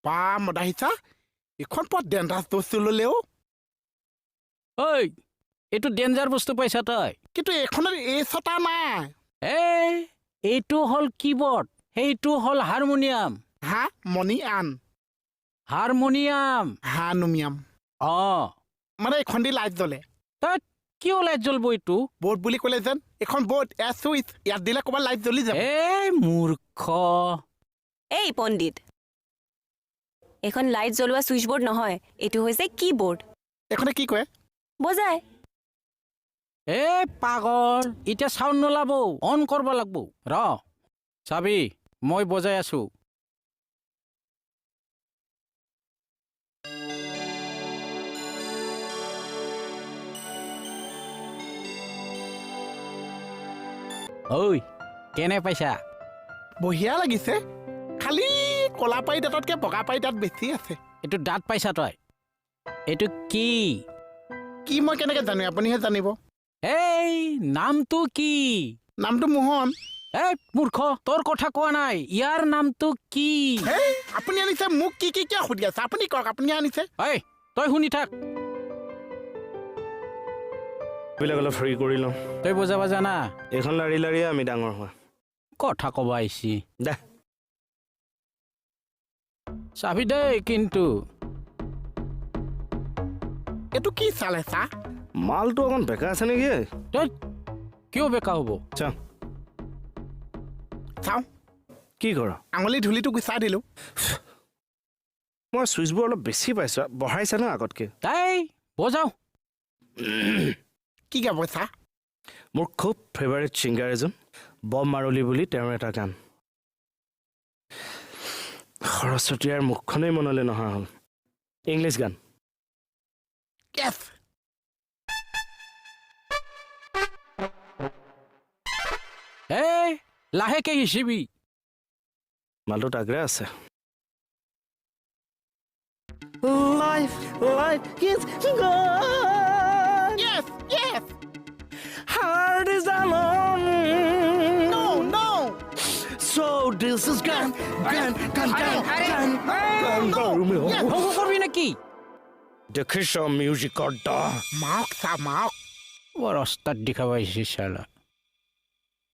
বা মদাহিছা, এইখন বৰ ডেঞ্জাৰাছ বস্তু ল'লেও। ঐ, এইটো ডেঞ্জাৰ বস্তু পাইছা তই? কিন্তু এইখনত এই ছটা নাই। এই, এইটো হ'ল কীবৰ্ড, সেইটো হ'ল হাৰমনিয়াম। হা মণি আন। হাৰমনিয়াম। হানুমিয়াম। অঁ। মানে এইখন দি লাইট জ্বলে? তই কিয় লাইট জ্বলব এইটো? বৰ্ড বুলি ক'লে যেন, এইখন বৰ্ড, এয়া চুইচ, ইয়াত দিলে ক'ৰবাত লাইট জ্বলি যাব। এই মূৰ্খ। এই পণ্ডিত, এইখন লাইট জ্বলোৱা ছুইচবোৰ্ড নহয়, এইটো হৈছে কীবৰ্ড। এইখনে কি কৰে? বজায়। এ পাগল, এতিয়া চাউণ্ড নোলাব, অন কৰিব লাগব। ৰ, চাবি, মই বজাই আছো। ঐ, কেনে পাইছা? বঢ়িয়া লাগিছে, খালি ক'লা পাৰি দাঁততকৈ বগা পাৰি দাঁত বেছি আছে। এইটো দাঁত পাইছা তই? এইটো কি? কি মই কেনেকৈ জানিম, আপুনিহে জানিব। এই, নামটো কি? নামটো মোহন। এই মূৰ্খ, তোৰ কথা কোৱা নাই, ইয়াৰ নামটো কি? হেই, আপুনি আনিছে, মোক কি কি কিয় সুধি আছে? আপুনি কওক, আপুনি আনিছে। ঐ, তই শুনি থাক। বিলাক অলপ ফ্ৰী কৰি লওঁ। তই বজাব জানা? এইখন লাৰি লাৰিয়ে আমি ডাঙৰ হোৱা। কথা ক'ব আহিছি। দে। চাবি দেই কিন্তু। এইটো কি চালে চা? মালটো অকণ বেকা আছে নেকি? তই কিয় বেকা হ'ব? চা। চাওঁ। কি কৰ? আঙুলি ধূলিটো গুচাই দিলোঁ। মই চুইচবোৰ অলপ বেছি পাইছোঁ, বঢ়াইছে ন আগতকৈ। তাই বজাওঁ। কি গাব চা? মোৰ খুব ফেভাৰিট ছিংগাৰ এজন বব মাৰলি বুলি, তেওঁৰ এটা গান। সৰস্বতীয়াৰ মুখখনেই মনলৈ নহা হ'ল। ইংলিছ গান। য়েছ। এই লাহেকে সিঁচিবি। মালটো তাগৰে আছে। Life, life is gone. Yes, yes. Heart is alone. No, no. So this is gone, gone, gone, gone, gone, gone, gone. Yes. ভগু কৰবি নেকি? দেখিছ মিউজিকৰ দা। মাক চা, মাক। বৰ অস্তাদ দেখা পাইছি চালা।